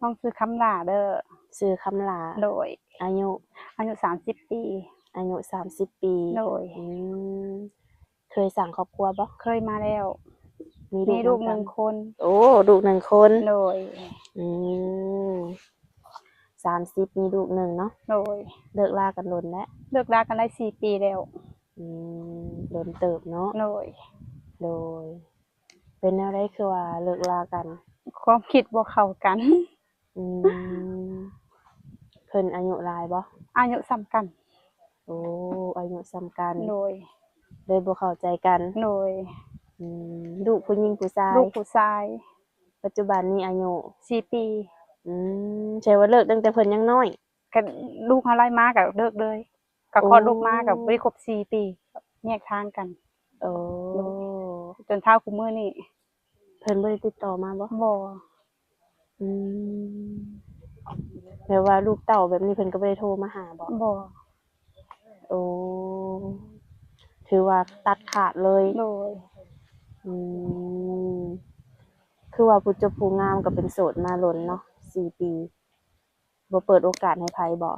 ນ້ອງຊື່ຄຳຫຼ້າເດີ. ຊື່ຄຳຫຼ້າ. ໂດຍ. ອາຍຸ? ອາຍຸສາມສິບປີ. ອາຍຸສາມສິບປີ. ໂດຍ. ອືມ ເຄີຍສ້າງຄອບຄົວບໍ່? ເຄີຍມາແລ້ວ. ມີລູກ ມີລູກໜຶ່ງຄົນ. ໂອ້ ລູກໜຶ່ງຄົນ. ໂດຍ. ອືມ ສາມສິບ ມີລູກໜຶ່ງເນາະ. ໂດຍ. ເລີກລາກັນດົນແລ້ວ? ເລີກລາກັນໄດ້ສີ່ປີແລ້ວ. ອືມ ດົນເຕີບເນາະ. ໂດຍ. ໂດຍ. ເປັນແນວໃດຄືວ່າເລີກລາກັນ? ຄວາມຄິດບໍ່ເຂົ້າກັນ. ອືມ ເພິ່ນອາຍຸຫຼາຍບໍ່? ອາຍຸສ່ຳກັນ. ໂອ້ ອາຍຸສ່ຳກັນ. ໂດຍ. ເລີຍບໍ່ເຂົ້າໃຈກັນ. ໂດຍ. ອືມ ລູກຜູ້ຍິງຜູ້ຊາຍ? ລູກຜູ້ຊາຍ. ປັດຈຸບັນນີ້ອາຍຸ? ສີ່ປີ. ອືມ ແສດງວ່າເລີກຕັ້ງແຕ່ເພິ່ນຍັງນ້ອຍ. ກະລູກເຮົາໄລ່ມາກະເລີກເລີຍ. ກະຄອດລູກມາກະບໍ່ໄດ້ຄົບສີ່ປີ ແຍກທາງກັນ. ໂອ້ ໂດຍ. ຈົນເທົ່າຄຸມື້ນີ້. ເພິ່ນບໍ່ໄດ້ຕິດຕໍ່ມາບໍ່? ບໍ່. ອືມ ແບບວ່າລູກເຕົ້າແບບນີ້ເພິ່ນກະບໍ່ໄດ້ໂທມາຫາບໍ່? ບໍ່. ໂອ້ ຖືວ່າຕັດຂາດເລີຍ. ໂດຍ. ອືມ ຄືວ່າຜູ້ຈົບຜູ້ງາມກະເປັນໂສດມາດົນເນາະ ສີ່ປີ. ບໍ່ເປີດໂອກາດໃຫ້ໃຜບໍ່?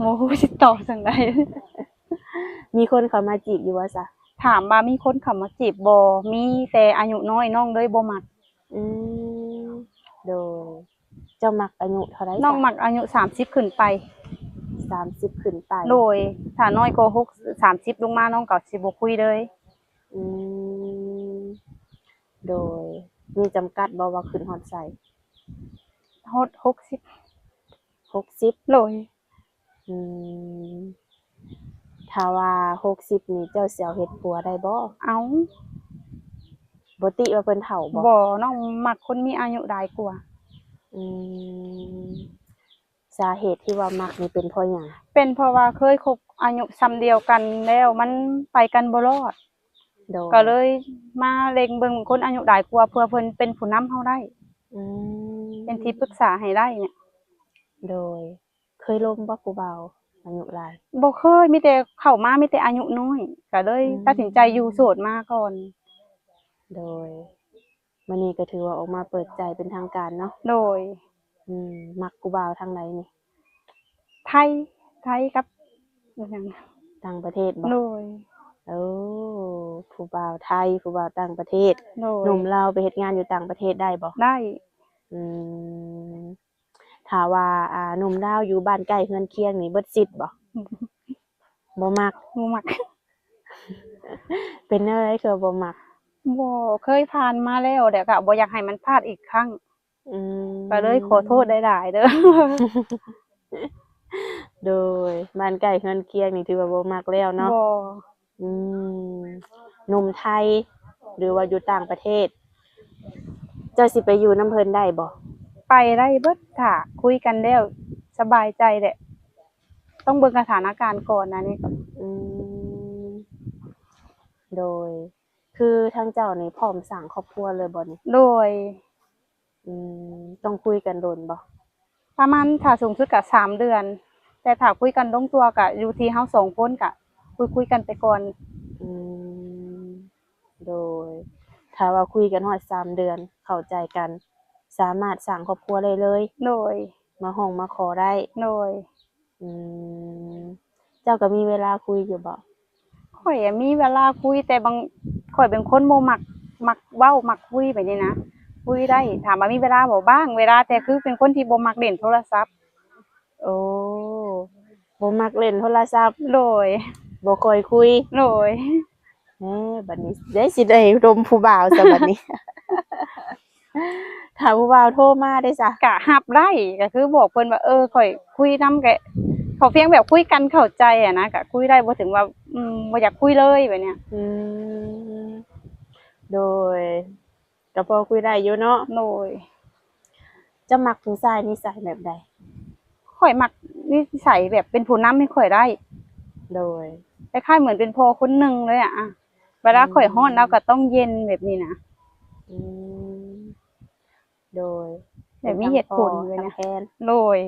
ບໍ່ຮູ້ຊິຕອບຈັ່ງໃດ. ມີຄົນເຂົ້າມາຈີບຢູ່ບໍ່ຊະ? ຖາມວ່າມີຄົນເຂົ້າມາຈີບບໍ່? ມີ ແຕ່ອາຍຸນ້ອຍ ນ້ອງເລີຍບໍ່ມັກ. ອືມ ໂດຍ. ເຈົ້າມັກອາຍຸເທົ່າໃດຊະ? ນ້ອງມັກອາຍຸສາມສິບຂຶ້ນໄປ. ສາມສິບຂຶ້ນໄປ. ໂດຍ. ຖ້ານ້ອຍກວ່າຫົກ ສາມສິບລົງມາ ນ້ອງກະຊິບໍ່ຄຸຍເລີຍ. ອືມ ໂດຍ. ມີຈຳກັດບໍ່ວ່າຂຶ້ນຮອດໃສ? ຮອດຫົກສິບ. ຫົກສິບ? ໂດຍ. ອືມ ຖ້າວ່າຫົກສິບນີ້ ເຈົ້າຊິເອົາເຮັດຜົວໄດ້ບໍ່? ເອົາ. ບໍ່ຕິວ່າເພິ່ນເຖົ້າບໍ່? ບໍ່, ນ້ອງມັກຄົນມີອາຍຸຫຼາຍກວ່າ. ອືມ ສາເຫດທີ່ວ່າມັກນີ້ເປັນເພາະຫຍັງ? ເປັນເພາະວ່າເຄີຍຄົບອາຍຸຊ່ຳດຽວກັນແລ້ວ ມັນໄປກັນບໍ່ລອດ. ໂດຍ. ກໍເລີຍມາເລັງເບິ່ງຄົນອາຍຸຫຼາຍກວ່າ ເພື່ອເພິ່ນເປັນຜູ້ນຳເຮົາໄດ້. ອືມ ເປັນທີ່ປຶກສາໃຫ້ໄດ້ນີ້. ໂດຍ. ເຄີຍລົມບໍ່ຜູ້ບ່າວອາຍຸຫຼາຍ? ບໍ່ເຄີຍ, ມີແຕ່ເຂົ້າມາມີແຕ່ອາຍຸນ້ອຍ ກໍເລີຍ ອືມ ຕັດສິນໃຈຢູ່ໂສດມາກ່ອນ. ໂດຍ. ມື້ນີ້ກໍຖືວ່າອອກມາເປີດໃຈເປັນທາງການເນາະ. ໂດຍ. ອືມ ມັກຜູ້ບ່າວທາງໃດນີ້? ໄທ, ໄທກັບ ອີຫຍັງ ຕ່າງປະເທດບໍ່? ໂດຍ. ໂອ້ ຜູ້ບ່າວໄທ ຜູ້ບ່າວຕ່າງປະເທດ. ໂດຍ. ໜຸ່ມລາວໄປເຮັດງານຢູ່ຕ່າງປະເທດໄດ້ບໍ່? ໄດ້. ອືມ ຖ້າວ່າ ອ່າ ໜຸ່ມລາວຢູ່ບ້ານໃກ້ເຮືອນຄຽງນີ້ເບິດສິດບໍ່? ບໍ່ມັກ. ບໍ່ມັກ. ເປັນແນວໃດຄືວ່າບໍ່ມັກ? ບໍ່ເຄີຍຜ່ານມາແລ້ວ ແລ້ວກະບໍ່ຢາກໃຫ້ມັນພາດອີກຄັ້ງ. ອືມ ກະເລີຍຂໍໂທດຫຼາຍໆເດີ. ໂດຍ. ບ້ານໃກ້ເຮືອນຄຽງນີ້ຖືວ່າບໍ່ມັກແລ້ວເນາະ? ບໍ່. ອືມ ໜຸ່ມໄທ ຫຼືວ່າຢູ່ຕ່າງປະເທດ ເຈົ້າຊິໄປຢູ່ນຳເພິ່ນໄດ້ບໍ່? ໄປໄດ້ເບິດ ຖ້າຄຸຍກັນແລ້ວສະບາຍໃຈແຫຼະ. ຕ້ອງເບິ່ງສະຖານະການກ່ອນນະນີ້. ອືມ ໂດຍ. ຄືທາງເຈົ້ານີ້ພ້ອມສ້າງຄອບຄົວເລີຍບໍ່ນີ້? ໂດຍ. ອືມ ຕ້ອງຄຸຍກັນດົນບໍ່? ປະມານ ຖ້າສູງສຸດກະສາມເດືອນ ແຕ່ຖ້າຄຸຍກັນລົງຕົວກະຢູ່ທີ່ເຮົາສອງຄົນ ກະຄຸຍໆກັນໄປກ່ອນ. ອືມ ໂດຍ. ຖ້າວ່າຄຸຍກັນຮອດສາມເດືອນ ເຂົ້າໃຈກັນ ສາມາດສ້າງຄອບຄົວໄດ້ເລີຍ? ໂດຍ. ມາຮ້ອງມາຂໍໄດ້? ໂດຍ. ອືມ ເຈົ້າກໍມີເວລາຄຸຍຢູ່ບໍ່? ຂ້ອຍອະມີເວລາຄຸຍ ແຕ່ບາງ ຂ້ອຍເປັນຄົນບໍ່ມັກ ມັກເວົ້າ ມັກຄຸຍແບບນີ້ນະ. ຄຸຍໄດ້ ຖາມວ່າມີເວລາບໍ່? ບາງເວລາ ແຕ່ຄືເປັນຄົນທີ່ບໍ່ມັກຫຼິ້ນໂທລະສັບ. ໂອ້ ບໍ່ມັກຫຼິ້ນໂທລະສັບ. ໂດຍ. ບໍ່ຄ່ອຍຄຸຍ. ໂດຍ. ເອີ ບັດນີ້ໄດ້ ຊິໄດ້ລົມຜູ້ບ່າວຊະບັດນີ້. ຖ້າຜູ້ບ່າວໂທມາເດ້ຊະ? ກະຮັບໄດ້ ກະຄືບອກເພິ່ນວ່າ ເອີ ຂ້ອຍຄຸຍນຳ ກະຂໍພຽງແບບຄຸຍກັນເຂົ້າໃຈຫັ້ນນະ ກະຄຸຍໄດ້ ບໍ່ເຖິງວ່າ ອືມ ບໍ່ຢາກຄຸຍເລີຍແບບເນີ້ຍ. ອືມ ໂດຍ. ກະພໍຄຸຍໄດ້ຢູ່ເນາະ. ໂດຍ. ເຈົ້າມັກຜູ້ຊາຍນິໄສແບບໃດ? ຂ້ອຍມັກນິໄສແບບເປັນຜູ້ນຳໃຫ້ຂ້ອຍໄດ້. ໂດຍ. ຄ້າຍໆເໝືອນເປັນພໍ່ຄົນໜຶ່ງເລີຍອະ ເວລາຂ້ອຍຮ້ອນ ອືມ ລາວກໍຕ້ອງເຢັນແບບນີ້ນະ. ອືມ ໂດຍ. ແບບມີເຫດຜົນ ເປັນທັງພໍ່ ເລີຍນະ ທັງແຟນ. ໂດຍ.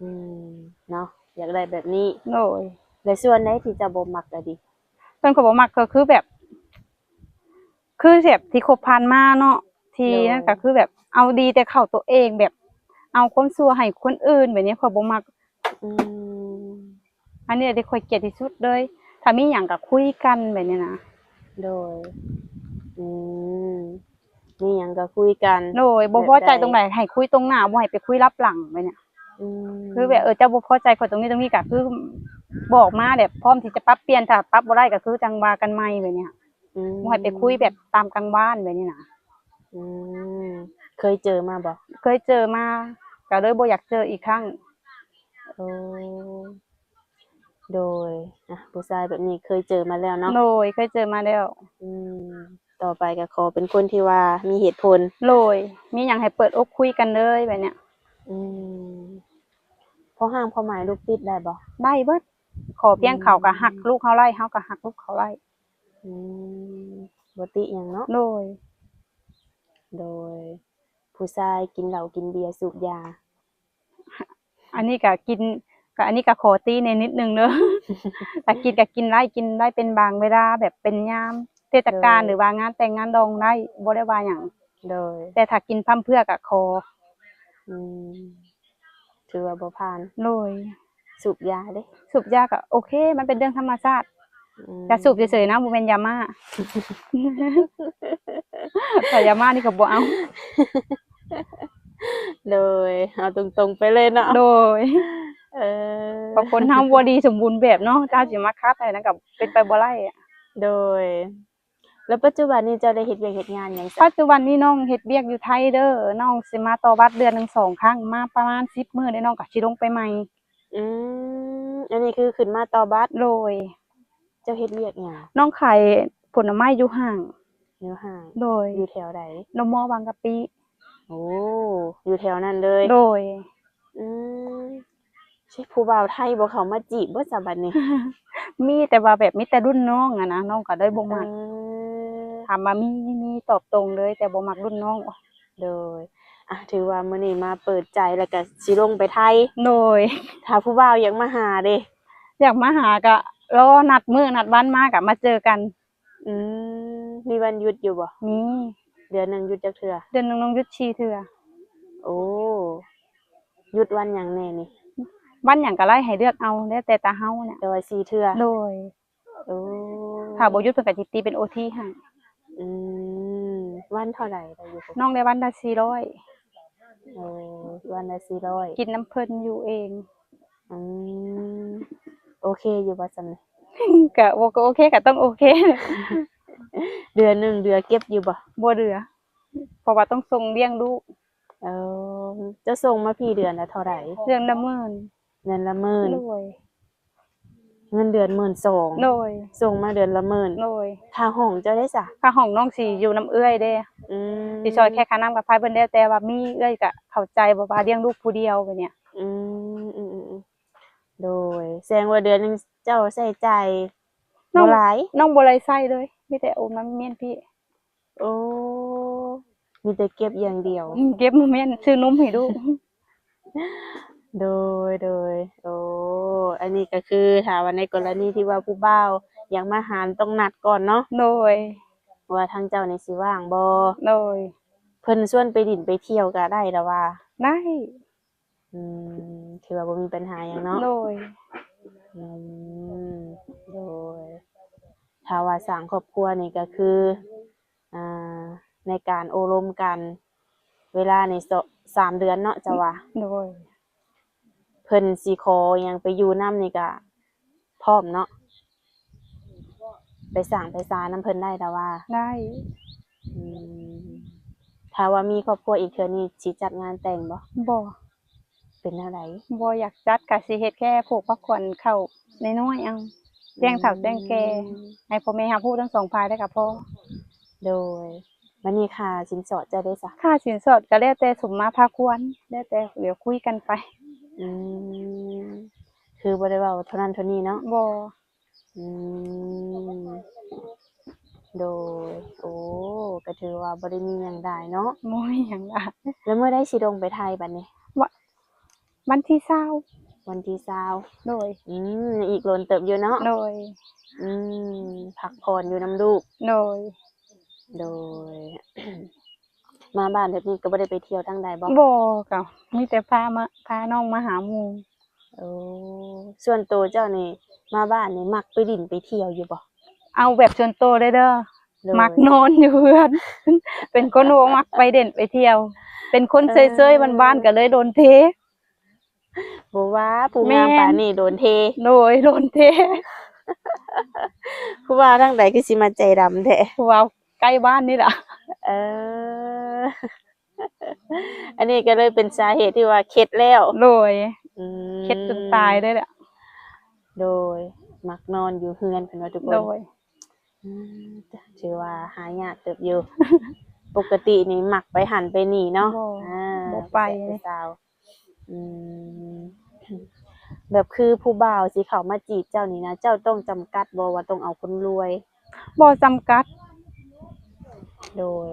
ອືມ ເນາະ ຢາກໄດ້ແບບນີ້. ໂດຍ. ແລະ ສ່ວນໃດທີ່ເຈົ້າບໍ່ມັກລະດິ? ສ່ວນຂ້ອຍບໍ່ມັກກໍຄືແບບ ຄືແບບທີ່ຄົບຜ່ານມາເນາະ ທີ່ ໂດຍ ນັ້ນກໍຄືແບບເອົາດີແຕ່ເຂົ້າໂຕເອງ ແບບເອົາຄວາມຊົ່ວໃຫ້ຄົນອື່ນ ແບບນີ້ຂ້ອຍບໍ່ມັກ. ອືມ ອັນນີ້ແຫຼະທີ່ຂ້ອຍກຽດທີ່ສຸດເລີຍ. ຖ້າມີຫຍັງກໍຄຸຍກັນ ແບບນີ້ນະ. ໂດຍ ອືມ ມີຫຍັງກໍຄຸຍກັນ. ໂດຍ ບໍ່ພໍໃຈ ແບບໃດ ຕົງໃດໃຫ້ຄຸຍຕົງໜ້າ ບໍ່ໃຫ້ໄປຄຸຍລັບຫຼັງ ແບບນີ້. ອືມ ຄືແບບ ເອີ ເຈົ້າບໍ່ພໍໃຈຂ້ອຍຕົງນີ້ຕົງນີ້ ກໍຄືບອກມາແບບພ້ອມທີ່ຈະປັບປ່ຽນ ຖ້າປັບບໍ່ໄດ້ກໍຄືຈັ່ງວ່າກັນໃໝ່ ແບບນີ້. ອືມ ບໍ່ໃຫ້ໄປຄຸຍແບບຕາມກາງບ້ານ ແບບນີ້ນະ. ອືມ ເຄີຍເຈີມາບໍ່? ເຄີຍເຈີມາ ກໍເລີຍບໍ່ຢາກເຈີອີກຄັ້ງ. ໂອ້ ໂດຍ ອ່ະ ຜູ້ຊາຍແບບນີ້ເຄີຍເຈີມາແລ້ວເນາະ. ໂດຍ ເຄີຍເຈີມາແລ້ວ. ອືມ ຕໍ່ໄປກໍຂໍເປັນຄົນທີ່ວ່າມີເຫດຜົນ. ໂດຍ ມີຫຍັງໃຫ້ເປີດອົກຄຸຍກັນເລີຍ ແບບນີ້. ອືມ ພໍຮ່າງພໍໝາຍລູກຕິດໄດ້ບໍ່? ໄດ້ເບິດ. ຂໍພຽງເຂົາກໍຮັກ ອືມ ລູກເຮົາໄດ້ ເຮົາກໍຮັກລູກເຂົາໄດ້. ອືມ ບໍ່ຕິຫຍັງເນາະ. ໂດຍ ໂດຍ ຜູ້ຊາຍກິນເຫຼົ້າກິນເບຍສູບຢາ. ອັນນີ້ກໍກິນ ກໍ ອັນນີ້ກໍຂໍຕິແດ່ນິດໜຶ່ງເດີ. ຖ້າກິນກໍກິນໄດ້ ກິນໄດ້ເປັນບາງເວລາ ແບບເປັນຍາມເທດສະການ ໂດຍ ຫຼືວ່າງານແຕ່ງງານດອງໄດ້ ບໍ່ໄດ້ວ່າຫຍັງ. ໂດຍ ແຕ່ຖ້າກິນພ້ຳເພື່ອກໍຂໍ. ອືມ ຖືວ່າບໍ່ຜ່ານ. ໂດຍ ສູບຢາເດ້? ສູບຢາກໍໂອເຄ ມັນເປັນເລື່ອງທຳມະຊາດ. ອືມ ຢາສູບເສີຍໆນະ ບໍ່ແມ່ນຢາມ້າ. ຖ້າຢາມ້ານີ້ກໍບໍ່ເອົາ. ໂດຍ ເອົາຕົງໆໄປເລີຍເນາະ. ໂດຍ ເອີ ເພາະຄົນເຮົາບໍ່ດີສົມບູນແບບເນາະ ເຈົ້າຊິມາຂັດໃຫ້ນັ້ນກໍເປັນໄປບໍ່ໄດ້. ໂດຍ ແລ້ວປັດຈຸບັນນີ້ເຈົ້າໄດ້ເຮັດວຽກເຮັດງານຫຍັງຊະ? ປັດຈຸບັນນີ້ນ້ອງເຮັດວຽກຢູ່ໄທເດີ ນ້ອງຊິມາຕໍ່ບັດເດືອນໜຶ່ງສອງຄັ້ງ ມາປະມານສິບມື້ແລ້ວ ນ້ອງກໍຊິລົງໄປໃໝ່. ອືມ ອັນນີ້ຄືຂຶ້ນມາຕໍ່ບັດ. ໂດຍ ເຈົ້າເຮັດວຽກຫຍັງ? ນ້ອງຂາຍຜົນລະໄມ້ຢູ່ຫ້າງ. ຢູ່ຫ້າງ. ໂດຍ ຢູ່ແຖວໃດ? ໂຮມມໍ ບາງກະປິ. ໂອ້ ຢູ່ແຖວນັ້ນເລີຍ. ໂດຍ ອືມ ຊິຜູ້ບ່າວໄທບໍ່ເຂົ້າມາຈີບບໍ່ຊະບັດນີ້? ມີ ແຕ່ວ່າແບບມີແຕ່ລຸ້ນນ້ອງຫັ້ນນະ ນ້ອງກໍເລີຍບໍ່ມັກ. ເອີ ຖາມວ່າມີ ມີຕອບຕົງເລີຍ ແຕ່ບໍ່ມັກລຸ້ນນ້ອງ. ໂດຍ ອ່ະ ຖືວ່າມື້ນີ້ມາເປີດໃຈ ແລ້ວກໍຊິລົງໄປໄທ. ໂດຍ ຖ້າຜູ້ບ່າວຢາກມາຫາເດ? ຢາກມາຫາກໍລໍນັດມື້ນັດວັນມາກໍມາເຈີກັນ. ອືມ ມີວັນຢຸດຢູ່ບໍ່? ມີ. ເດືອນໜຶ່ງຢຸດຈັກເທື່ອ? ເດືອນໜຶ່ງນ້ອງຢຸດສີ່ເທື່ອ. ໂອ້ ຢຸດວັນຫຍັງແດ່ນີ້? ວັນຫຍັງກໍໄດ້ ໃຫ້ເລືອກເອົາ ແລ້ວແຕ່ຕາເຮົານີ້. ແຕ່ວ່າສີ່ເທື່ອ? ໂດຍ. ໂອ້ ຖ້າບໍ່ຢຸດເພິ່ນກໍຊິຕີເປັນໂອທີໃຫ້. ອືມ ວັນເທົ່າໃດລະຢູ່? ນ້ອງໄດ້ວັນລະສີ່ຮ້ອຍ. ໂອ້ ວັນລະສີ່ຮ້ອຍ ກິນນຳເພິ່ນຢູ່ເອງ. ອືມ ໂອເຄຢູ່ບໍ່ຊ່ຳນີ້? ກະບໍ່ ກໍໂອເຄ ກະຕ້ອງໂອເຄ. ເດືອນໜຶ່ງເຫຼືອເກັບຢູ່ບໍ່? ບໍ່ເຫຼືອ ເພາະວ່າຕ້ອງສົ່ງລ້ຽງລູກ. ເອີ ເຈົ້າສົ່ງມາພີ້ເດືອນລະເທົ່າໃດ? ເດືອນລະໝື່ນ. ເດືອນລະໝື່ນ. ໂດຍ. ເງິນເດືອນໝື່ນສອງ. ໂດຍ. ສົ່ງມາເດືອນລະໝື່ນ. ໂດຍ. ຄ່າຫ້ອງເຈົ້າເດຊະ? ຄ່າຫ້ອງນ້ອງຊິຢູ່ນຳເອື້ອຍເດ້. ອືມ ຊິຊ່ອຍແຄ່ຄ່ານ້ຳຄ່າໄຟເພິ່ນແດ່ ແຕ່ວ່າມີເອື້ອຍກະເຂົ້າໃຈ ແບບວ່າລ້ຽງລູກຜູ້ດຽວແບບເນີ້ຍ. ອືມ ອືມ ອືມ ອືມ ໂດຍ. ແສດງວ່າເດືອນໜຶ່ງເຈົ້າໃຊ້ຈ່າຍ ນ້ອງ ບໍ່ຫຼາຍ? ນ້ອງບໍ່ໄດ້ໃຊ້ເລີຍ ມີແຕ່ໂອນມາມ້ຽນພີ້. ໂອ້ ມີແຕ່ເກັບຢ່າງດຽວ. ອືມ ເກັບ ບໍ່ແມ່ນ ຊື້ນົມໃຫ້ລູກ. ໂດຍ ໂດຍ. ໂອ້ ອັນນີ້ກໍຄືຖ້າວ່າໃນກໍລະນີທີ່ວ່າຜູ້ບ່າວຢາກມາຫາ ຕ້ອງນັດກ່ອນເນາະ. ໂດຍ. ວ່າທາງເຈົ້ານີ້ຊິວ່າງບໍ່? ໂດຍ. ເພິ່ນຊວນໄປຫຼິ້ນໄປທ່ຽວກໍໄດ້ລະວ່າ? ໄດ້. ອືມ ຖືວ່າບໍ່ມີບັນຫາຫຍັງເນາະ. ໂດຍ. ອືມ ໂດຍ. ຖ້າວ່າສ້າງຄອບຄົວນີ້ກໍຄື ອ່າ ໃນການໂອ້ລົມກັນ ເວລານີ້ ສ- ສາມເດືອນເນາະ ເຈົ້າວ່າ? ໂດຍ. ເພິ່ນຊິຂໍຫຍັງໄປຢູ່ນຳນີ້ກະພ້ອມເນາະ? ໄປສ້າງໄປສານຳເພິ່ນໄດ້ລະວ່າ? ໄດ້. ອືມ ຖ້າວ່າມີຄອບຄົວອີກເທື່ອນີ້ ຊິຈັດງານແຕ່ງບໍ່? ບໍ່. ເປັນແນວໃດ? ບໍ່ຢາກຈັດ ກະຊິເຮັດແຄ່ຜູກພາຂວັນເຂົ້ານ້ອຍໆເອົາ ແຈ້ງເຖົ້າແຈ້ງແກ່ ອືມ ໃຫ້ພໍ່ແມ່ຮັບຮູ້ທັງສອງຝ່າຍໄດ້ກະພໍ. ໂດຍ. ບັດນີ້ຄ່າສິນສອດເຈົ້າເດຊະ? ຄ່າສິນສອດກະແລ້ວແຕ່ສົມມາພາຄວນ ແລ້ວແຕ່ດຽວຄຸຍກັນໄປ. ອືມ ຄືບໍ່ໄດ້ເວົ້າເທົ່ານັ້ນເທົ່ານີ້ເນາະ? ບໍ່. ອືມ ໂດຍ. ໂອ້ ກໍຖືວ່າບໍ່ໄດ້ມີຫຍັງຫຼາຍເນາະ? ບໍ່ມີຫຍັງຫຼາຍ. ແລ້ວມື້ໃດຊິລົງໄປໄທບັດນີ້? ວະ ວັນທີຊາວ. ວັນທີຊາວ. ໂດຍ. ອືມ ອີກດົນເຕີບຢູ່ເນາະ? ໂດຍ. ອືມ ພັກຜ່ອນຢູ່ນຳລູກ. ໂດຍ. ໂດຍ. ມາບ້ານແບບນີ້ກໍບໍ່ໄດ້ໄປທ່ຽວທາງໃດບໍ່? ບໍ່ ກໍມີແຕ່ພາມາ ພານ້ອງມາຫາໝູ່. ໂອ້ ສ່ວນໂຕເຈົ້ານີ້ມາບ້ານນີ້ມັກໄປຫຼິ້ນໄປທ່ຽວຢູ່ບໍ່? ເອົາແບບສ່ວນໂຕເດີ ໂດຍ ມັກນອນຢູ່ເຮືອນ ເປັນຄົນບໍ່ມັກໄປຫຼິ້ນໄປທ່ຽວ ເປັນຄົນເຊີຍໆ ເອີ ບ້ານໆ ກໍເລີຍໂດນເທ. ບໍ່ວ່າຜູ້ງາມ ແມ່ນ ປານນີ້ໂດນເທ. ໂດຍ ໂດນເທ. ຜູ້ບ່າວທາງໃດຄືຊິມາໃຈດຳແທ້? ຜູ້ບ່າວໃກ້ບ້ານນີ້ລະ. ເອີ ອັນນີ້ກໍເລີຍເປັນສາເຫດທີ່ວ່າເຂັດແລ້ວ. ໂດຍ ອືມ ເຂັດຈົນຕາຍເລີຍແຫຼະ. ໂດຍ ມັກນອນຢູ່ເຮືອນເພິ່ນວ່າທຸກຄົນ. ໂດຍ ອືມ ຖືວ່າຫາຍາກເຕີບຢູ່. ປົກກະຕິນີ້ມັກໄປຫັ້ນໄປນີ້ເນາະ. ບໍ່ ອາ ບໍ່ໄປ ຜູ້ສາວ. ອືມ ແບບຄືຜູ້ບ່າວຊິເຂົ້າມາຈີບເຈົ້ານີ້ນະ ເຈົ້າຕ້ອງຈຳກັດບໍ່ວ່າຕ້ອງເອົາຄົນລວຍ? ບໍ່ຈຳກັດ. ໂດຍ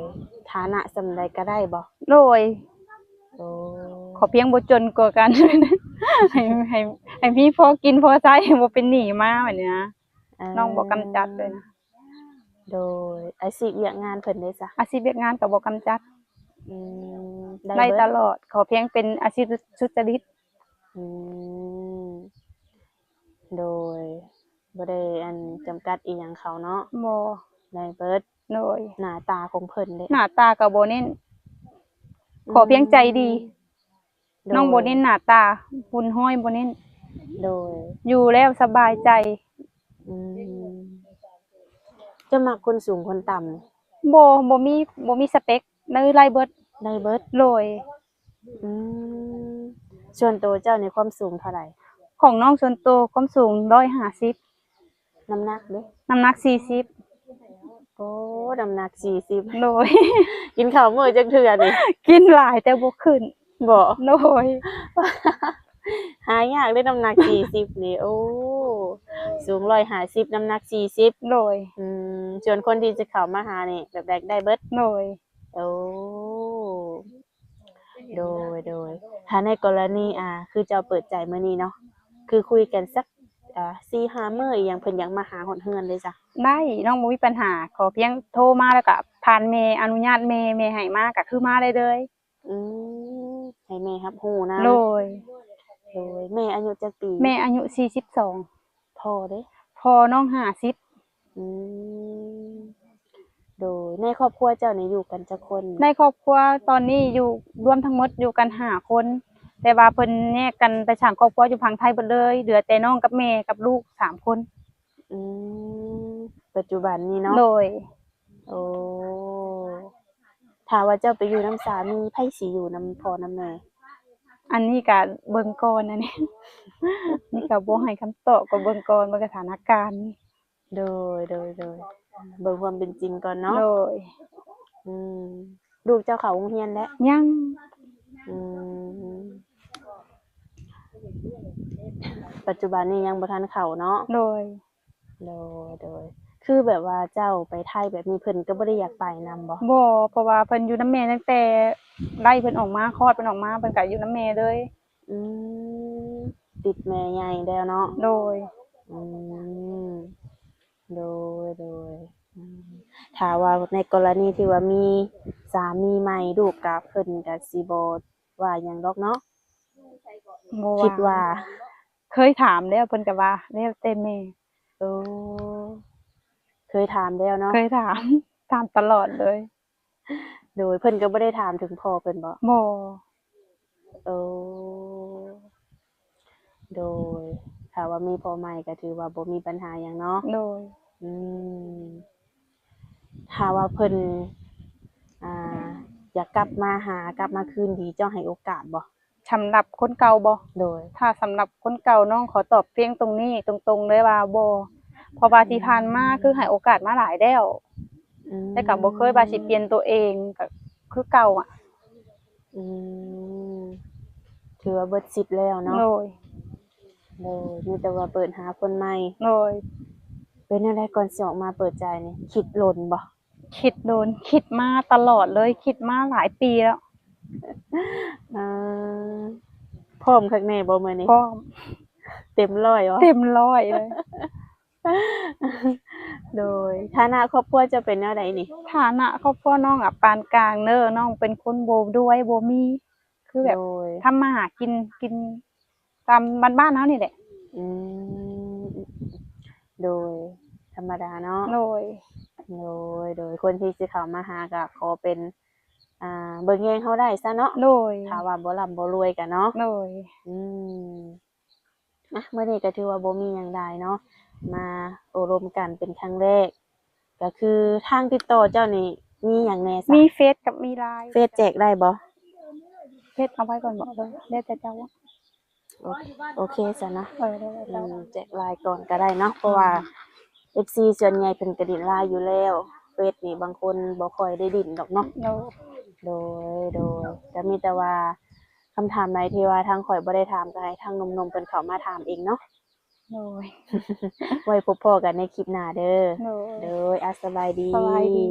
ຖານະສ່ຳໃດກໍໄດ້ບໍ່? ໂດຍ. ໂອ້ ຂໍພຽງບໍ່ຈົນກວ່າກັນ ໃຫ້ ໃຫ້ ໃຫ້ມີພໍກິນພໍໃຊ້ ບໍ່ເປັນໜີ້ມາແບບນີ້ນະ. ເອີ ນ້ອງບໍ່ກຳຈັດເລີຍນະ. ໂດຍ ອາຊີບວຽກງານເພິ່ນເດ້ຊະ? ອາຊີບວຽກງານກໍບໍ່ກຳຈັດ. ອືມ ໄດ້ ໄດ້ເບິດ ຕະຫຼອດ ຂໍພຽງເປັນອາຊີບສຸ ສຸດຈະລິດ. ອືມ ໂດຍ ບໍ່ໄດ້ອັນຈຳກັດອີ່ຫຍັງເຂົາເນາະ. ບໍ່ ໄດ້ເບິດ. ໂດຍ ໜ້າຕາຂອງເພິ່ນເດ້? ໜ້າຕາກໍບໍ່ເນັ້ນ ອືມ ຂໍພຽງໃຈດີ. ໂດຍ ນ້ອງບໍ່ເນັ້ນໜ້າຕາ ຮຸ່ນຮ້ອຍບໍ່ເນັ້ນ. ໂດຍ ຢູ່ແລ້ວສະບາຍໃຈ. ອືມ ເຈົ້າມັກຄົນສູງຄົນຕ່ຳ? ບໍ່ ບໍ່ມີ ບໍ່ມີສະເປັກ ໄດ້ ໄດ້ເບິດ. ໄດ້ເບິດ. ໂດຍ. ອືມ ສ່ວນໂຕເຈົ້ານີ້ຄວາມສູງເທົ່າໃດ? ຂອງນ້ອງສ່ວນໂຕຄວາມສູງຮ້ອຍຫ້າສິບ. ນ້ຳໜັກເດ້? ນ້ຳໜັກສີ່ສິບ. ໂອ້ ນ້ຳໜັກສີ່ສິບ. ໂດຍ. ກິນເຂົ້າມື້ຈັກເທື່ອນີ້? ກິນຫຼາຍແຕ່ບໍ່ຂຶ້ນ. ບໍ່? ໂດຍ. ຫາຍາກເດ້ນ້ຳໜັກສີ່ສິບນີ້. ໂອ້ ສູງຮ້ອຍຫ້າສິບ ນ້ຳໜັກສີ່ສິບ. ໂດຍ. ອືມ ສ່ວນຄົນທີ່ຈະເຂົ້າມາຫານີ້ ແບບໃດໄດ້ເບິດ? ໂດຍ. ໂອ້ ໂດຍ ໂດຍ. ຖ້າໃນກໍລະນີ ອ່າ ຄືເຈົ້າເປີດໃຈມື້ນີ້ເນາະ ຄືຄຸຍກັນສັກ ອ່າ ສີ່ຫ້າມື້ອີ່ຫຍັງ ເພິ່ນຢາກມາຫາຮອດເຮືອນເດ້ຊະ? ໄດ້ ນ້ອງບໍ່ມີບັນຫາ ຂໍພຽງໂທມາ ແລ້ວກະຜ່ານແມ່ ອະນຸຍາດແມ່ ແມ່ໃຫ້ມາ ກະຄືມາໄດ້ເລີຍ. ອືມ ໃຫ້ແມ່ຮັບຮູ້ນຳ. ໂດຍ. ໂດຍ ແມ່ອາຍຸຈັກປີ? ແມ່ອາຍຸສີ່ສິບສອງ. ພໍ່ເດ້? ພໍ່ນ້ອງຫ້າສິບ. ອືມ ໂດຍ. ໃນຄອບຄົວເຈົ້ານີ້ຢູ່ກັນຈັກຄົນ? ໃນຄອບຄົວຕອນນີ້ຢູ່ ລວມທັງໝົດຢູ່ກັນຫ້າຄົນ ແຕ່ວ່າເພິ່ນແຍກກັນໄປສ້າງຄອບຄົວຢູ່ຝັ່ງໄທເບິດເລີຍ ເຫຼືອແຕ່ນ້ອງກັບແມ່ກັບລູກສາມຄົນ. ອືມ ປັດຈຸບັນນີ້ເນາະ? ໂດຍ. ໂອ້ ຖ້າວ່າເຈົ້າໄປຢູ່ນຳສາມີ ໃຜຊິຢູ່ນຳພໍ່ນຳແມ່? ອັນນີ້ກະເບິ່ງກ່ອນ ອັນນີ້ ນີ້ກະບໍ່ໃຫ້ຄຳຕອບ ກໍເບິ່ງກ່ອນ ເບິ່ງສະຖານະການ. ໂດຍ ໂດຍ ໂດຍ ເບິ່ງຄວາມເປັນຈິງກ່ອນເນາະ. ໂດຍ. ອືມ ລູກເຈົ້າເຂົ້າໂຮງຮຽນແລ້ວ? ຍັງ. ອືມ ປັດຈຸບັນນີ້ຍັງບໍ່ທັນເຂົ້າເນາະ? ໂດຍ. ໂດຍ ໂດຍ. ຄືແບບວ່າເຈົ້າໄປໄທແບບນີ້ ເພິ່ນກໍບໍ່ໄດ້ຢາກໄປນຳບໍ່? ບໍ່ ເພາະວ່າເພິ່ນຢູ່ນຳແມ່ຕັ້ງແຕ່ໄລ່ເພິ່ນອອກມາ ຄອດເພິ່ນອອກມາ ເພິ່ນກໍຢູ່ນຳແມ່ເລີຍ. ອືມ ຕິດແມ່ໃຫຍ່ແລ້ວເນາະ? ໂດຍ. ອືມ ໂດຍ ໂດຍ. ອືມ ຖ້າວ່າໃນກໍລະນີທີ່ວ່າມີສາມີໃໝ່ ລູກກໍ ເພິ່ນກໍຊິບໍ່ວ່າຫຍັງດອກເນາະ? ບໍ່ວ່າ. ຄິດວ່າ ເຄີຍຖາມແລ້ວ ເພິ່ນກໍວ່າແລ້ວແຕ່ແມ່. ໂອ້ ເຄີຍຖາມແລ້ວເນາະ? ເຄີຍຖາມ ຖາມຕະຫຼອດເລີຍ. ໂດຍ. ເພິ່ນກໍບໍ່ໄດ້ຖາມເຖິງພໍ່ເພິ່ນບໍ? ບໍ່. ໂອ້ ໂດຍ. ຖ້າວ່າມີພໍ່ໃໝ່ກໍຖືວ່າບໍ່ມີບັນຫາຫຍັງເນາະ? ໂດຍ. ອືມ ຖ້າວ່າເພິ່ນ ອ່າ ຢາກກັບມາຫາ ກັບມາຄືນດີ ເຈົ້າໃຫ້ໂອກາດບໍ່? ສຳລັບຄົນເກົ່າບໍ? ໂດຍ. ຖ້າສຳລັບຄົນເກົ່າ ນ້ອງຂໍຕອບພຽງຕົງນີ້ຕົງໆເລີຍວ່າບໍ່ ເພາະວ່າທີ່ຜ່ານມາ ອືມ ຄືໃຫ້ໂອກາດມາຫຼາຍແລ້ວ ອືມ ແຕ່ກໍບໍ່ເຄີຍວ່າຊິປ່ຽນຕົວເອງ ກໍຄືເກົ່າອະ. ອືມ ຖືວ່າເບິດສິດແລ້ວເນາະ? ໂດຍ. ໂດຍ. ມີແຕ່ວ່າເປີດຫາຄົນໃໝ່. ໂດຍ. ເປັນແນວໃດກ່ອນຊິອອກມາເປີດໃຈນີ້ ຄິດດົນບໍ່? ຄິດດົນ ຄິດມາຕະຫຼອດເລີຍ ຄິດມາຫຼາຍປີແລ້ວ. ເອີ ພ້ອມຄັກແນ່ບໍ່ມື້ນີ້? ພ້ອມ. ເຕັມຮ້ອຍບໍ່? ເຕັມຮ້ອຍເລີຍ. ໂດຍ ຖານະຄອບຄົວເຈົ້າເປັນແນວໃດນີ້? ຖານະຄອບຄົວນ້ອງອະປານກາງເດີ ນ້ອງເປັນຄົນບໍ່ລວຍບໍ່ມີ ຄືແບບ ໂດຍ ທຳມາຫາກິນ ກິນຕາມບ້ານໆເຮົານີ້ແຫຼະ. ອືມ ໂດຍ ທຳມະດາເນາະ. ໂດຍ ໂດຍ ໂດຍ ຄົນທີ່ຊິເຂົ້າມາຫາກໍຂໍເປັນ ອ່າ ເບິ່ງແຍງເຮົາໄດ້ຊະເນາະ. ໂດຍ ຖ້າວ່າບໍ່ລ່ຳບໍ່ລວຍກໍເນາະ. ໂດຍ ອືມ ອ່ະ ມື້ນີ້ກໍຖືວ່າບໍ່ມີຫຍັງຫຼາຍເນາະ ມາໂອ້ລົມກັນເປັນຄັ້ງແລກ. ກໍຄືທາງຕິດຕໍ່ເຈົ້ານີ້ມີຫຍັງແດ່ຊະ? ມີເຟສກັບມີລາຍ. ເຟສແຈກໄດ້ບໍ່? ເຟສເອົາໄວ້ກ່ອນບໍ? ເອີ ແລ້ວແຕ່ເຈົ້າ. ໂອ ໂອເຄຊະເນາະ. ເອີ ແລ້ວແຕ່ເຈົ້າ. ອືມ ແຈກລາຍກ່ອນກໍໄດ້ເນາະ ເພາະວ່າ ອືມ ເອັຟຊີສ່ວນໃຫຍ່ເພິ່ນກໍຫຼິ້ນລາຍຢູ່ແລ້ວ ເຟສນີ້ບາງຄົນບໍ່ຄ່ອຍໄດ້ຫຼິ້ນດອກເນາະ. ໂດຍ ໂດຍ ໂດຍ ກໍມີແຕ່ວ່າ ຄຳຖາມໃດທີ່ວ່າທາງຂ້ອຍບໍ່ໄດ້ຖາມ ກໍໃຫ້ທາງໜຸ່ມໆເພິ່ນເຂົ້າມາຖາມເອງເນາະ. ໂດຍ ໄວ້ພົບພໍ້ກັນໃນຄລິບໜ້າເດີ. ໂດຍ ໂດຍ ອາ ສະບາຍດີ. ສະບາຍດີ.